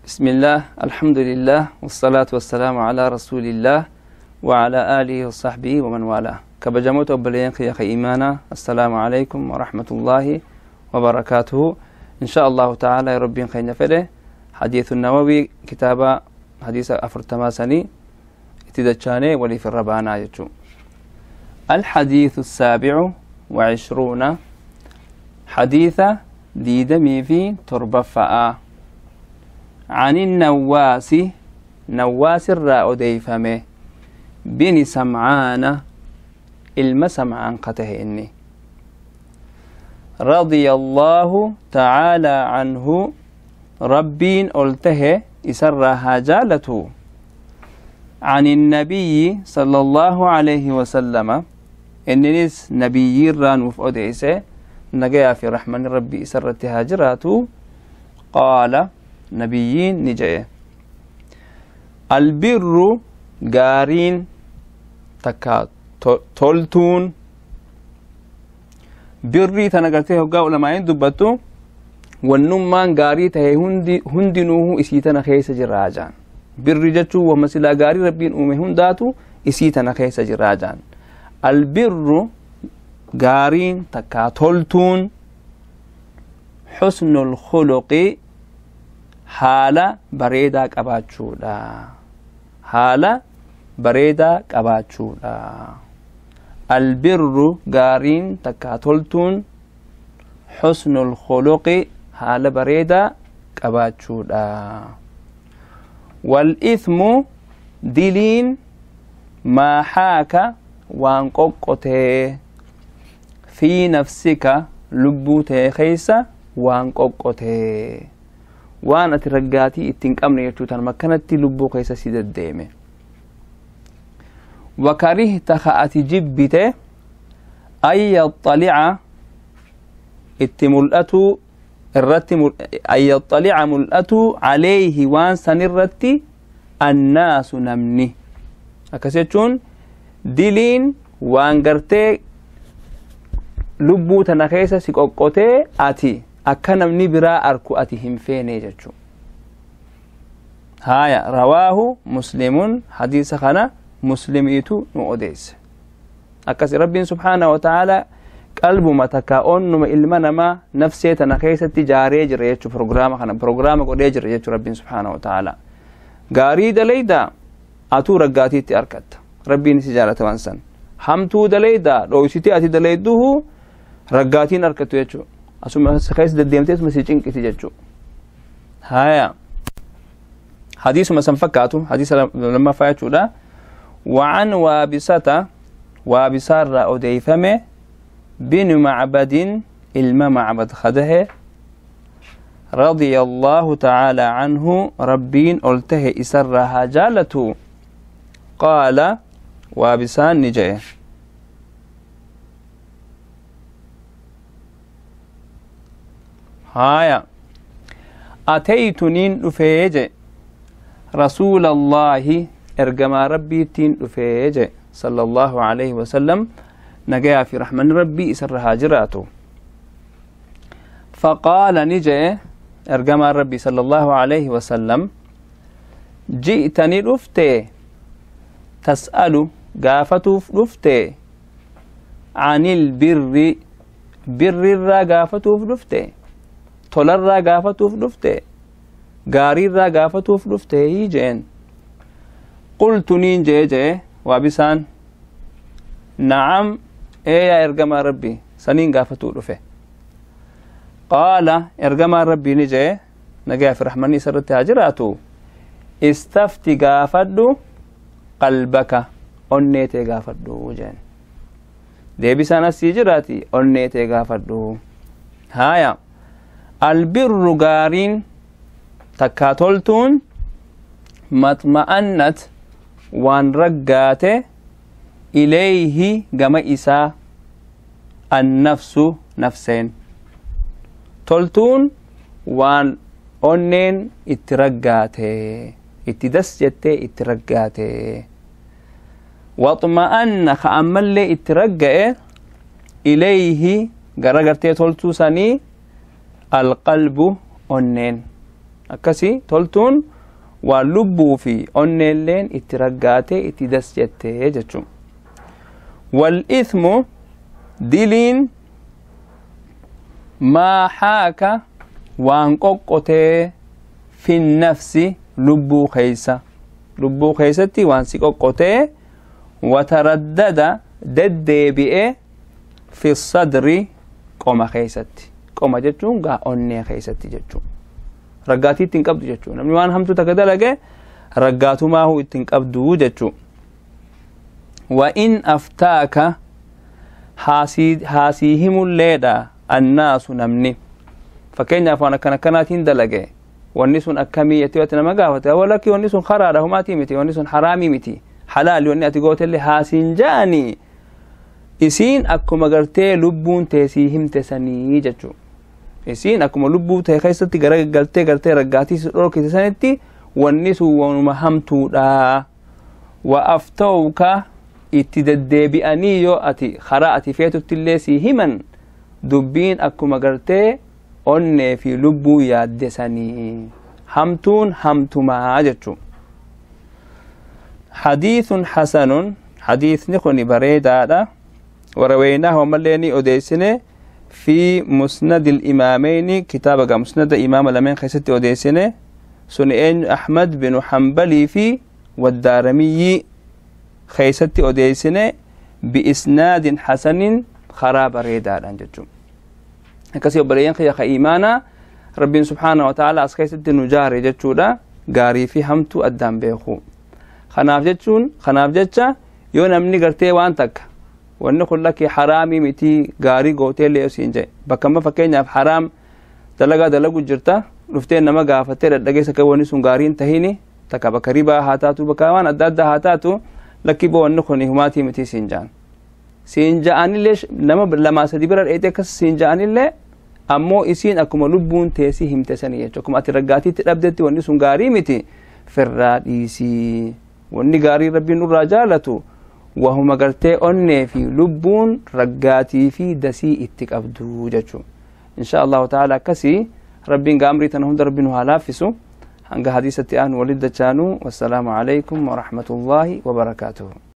بسم الله، الحمد لله، والصلاة والسلام على رسول الله وعلى آله وصحبه ومن والاه. كبجموت أبلين خيخ إيمانا، السلام عليكم ورحمة الله وبركاته. إن شاء الله تعالى ربي خينا فله حديث النووي كتابة حديث أفرتماسني اتدجاني ولي في الربانا يجو. الحديث 27 حديث ديدمي في تربفاء عن النواس، نواس الراء ديفمه بن سمعان المسمعان قته إني رضي الله تعالى عنه ربين ألته إسرها جالته عن النبي صلى الله عليه وسلم إننس نبي ران وفأديسه نجا في رحمن ربي إسرتها جراته. قال نبيين نجاية البر قارين تكا تولتون بري تنقلته وقاو لما يندبتو والنمان قاري تهي هندنوه إسيتنا خيس جراجان. بري جتشو ومسلا قاري ربين أمي هنداتو إسيتنا خيس جراجان. البر قارين تكا تولتون حسن الخلق haala bareedaa qabaachuudha. Haala bareedaa qabaachuudha. Albirru gaariin takkaa toltuun xusnul khuluqi haala bareedaa qabaachuudha. Wal ithmu diliin maa haaka waan qoqqotee fi nafsika lubbuu tee keessa waan qoqqotee waan ati raggaatii ittiin qabne jechuu tan makkanatti lubbuu keessa si deddeeme. Wakarihta ka ati jibbite an yaxxalica itti mul'atu irratti an yaxxalica mul'atu caleeyhi waan san irratti annaasu namni. Akkas jechuun diliin waan gartee lubbuu tana keessa si qoqqotee ati akka namni biraa arku ati hin feene jechuu. Haya rawaahu muslimun hadiisa kana muslimiitu nu odeesse. Akkas rabbiin subhaanahu wa ta'aala qalbuma takka onnuma ilma namaa nafsee tana keessatti jaaree jira jechuu. Prograama kana prograama godhee jira jechuu rabbiin subhaanahu wa ta'aala. Gaarii dalaydaa atuu raggaatiitti argatta. Rabbiin si jaalata waan san. Hamtuu dalaydaa dhoysitee ati dalayduhu raggaatiin argattu jechuu. Asuma keessa deddeemtee asuma si cinqiti jechuu. Haya hadiisuma san fakkaatu hadiisa lammaffaa jechuudha. وعن وابسة وابسار أديفمه بن معبد إلما معبد خده رضي الله تعالى عنه ربين ألته إسرها جالته. قال وابسان نجيه هايا أتيت نين أفيج رسول الله إرجما ربي تين أفيج صلى الله عليه وسلم نجا في رحمن ربي إسرها جراته. فقال نجا إرجما ربي صلى الله عليه وسلم جئتني رفتي تسأل قافتو رفتي عن البر بر الرا قافتو رفتي tolarraa gaafatuuf dhufte gaariirraa gaafatuuf dhufte jeen. Qultu niin jee jee waabisaan na'am ee yaa ergamaa rabbii saniin gaafatuu dhufe. Qaala ergamaa rabbii ni jee nagaa fi rahmanni isarratti haa jiraatu istafti gaafadhu qalbaka onnee tee gaafadhu jeen. Deebisaan asii jiraati onnee tee gaafadhu. Haaya albirru gaariin takkaa toltuun maxma'annat waan raggaate ilayhi gama isaa annafsu nafseen. Toltuun waan onneen itti raggaate itti das jettee itti raggaate. Waxma'anna ka ammallee itti ragga'e ilayhi gara gartee toltuu sanii alqalbu onneen. Akkasii toltuun waan lubbuu fi onneelleen itti raggaatee itti das jettee jechuun. Wal ithmu diliin maa haaka waan qoqqotee fi nafsi lubbuu keeysa, lubbuu keeysatti waan si qoqqotee, wataraddada deddeebi'e, fi sadri qoma keeysatti. Qoma jechuun gaa onnee keeysatti jechuun raggaatii ittiin qabdu jechuun. Namni waan hamtuu takka dalage raggaatumaahu ittiin qabdu jechuu. Wa in aftaaka haasii himulleedha annaasu, namni fakkeenyaaf waan akkan akkanaatiin dalage, wanni sun akkamii jettee watti nama gaafate, walakki wanni sun karaadha, humaatii miti, wanni sun haraamii miti, halaali wanni ati gootellee haasiin ja'anii, isiin akkuma gartee lubbuun teesii himte sanii jechuu. Isiin akkuma lubbuu ta'e keessatti gara galtee gartee raggaatii si dhorkite sanitti wanni sun waanuma hamtuudha. Wa aftawka itti deddeebi'anii yoo ati karaa ati feetutti illee sii himan, dubbiin akkuma gartee onnee fi lubbuu yaadde sanii hamtuun hamtumaa jechuu. Hadiithun hasanun, hadiithni kun bareedaadha. ورويناه ومليني أديسنه في مسند الإمامين، كتاب مسند إمام لمن خيست أديسنه سنين أحمد بن حنبلي في والدارمي خيست أديسنه بإسناد حسن خراب ريدار أنجتم. كسي بريان خيا إيمانا ربي سبحانه وتعالى أسخيست نجاري جتشودا غاري في همتو أدام بيخو خناف جتشون خناف جتشا. يو نمني غرتي وانتك wanni kun lakki haraamii miti gaarii gooteellee yoo siin jedhe, bakka amma fakkeenyaaf haraam dalagaa dalagu jirta, dhuftee nama gaafattee dhadhageessa akka wanni sun gaarii hin tahini takka, bakka ribaa haa taatu, bakka waan adda addaa haa taatu, lakki boo wanni kun humaatii miti siin ja'an. Siin ja'anillee nama lamaa sadi bira dheetee akkas siin ja'anillee, ammoo isiin akkuma lubbuun teessii himte sanii jechuudha. Akkuma ati raggaatiitti dhabdetti wanni sun gaarii miti firraa dhiisii. Wanni gaarii rabbiin nurraa jaalatu wahuma gartee onnee fi lubbuun raggaatii fi dasii itti qabdu jechuudha. Insha Allahu ta'ala akkasii rabbiin gaamrii tana hunda rabbiin haa laaffisu. Hanga hadiisatti aanu waliddachaanu, wassalaamu alaykum wa rahmatullahi wa barakaatuhu.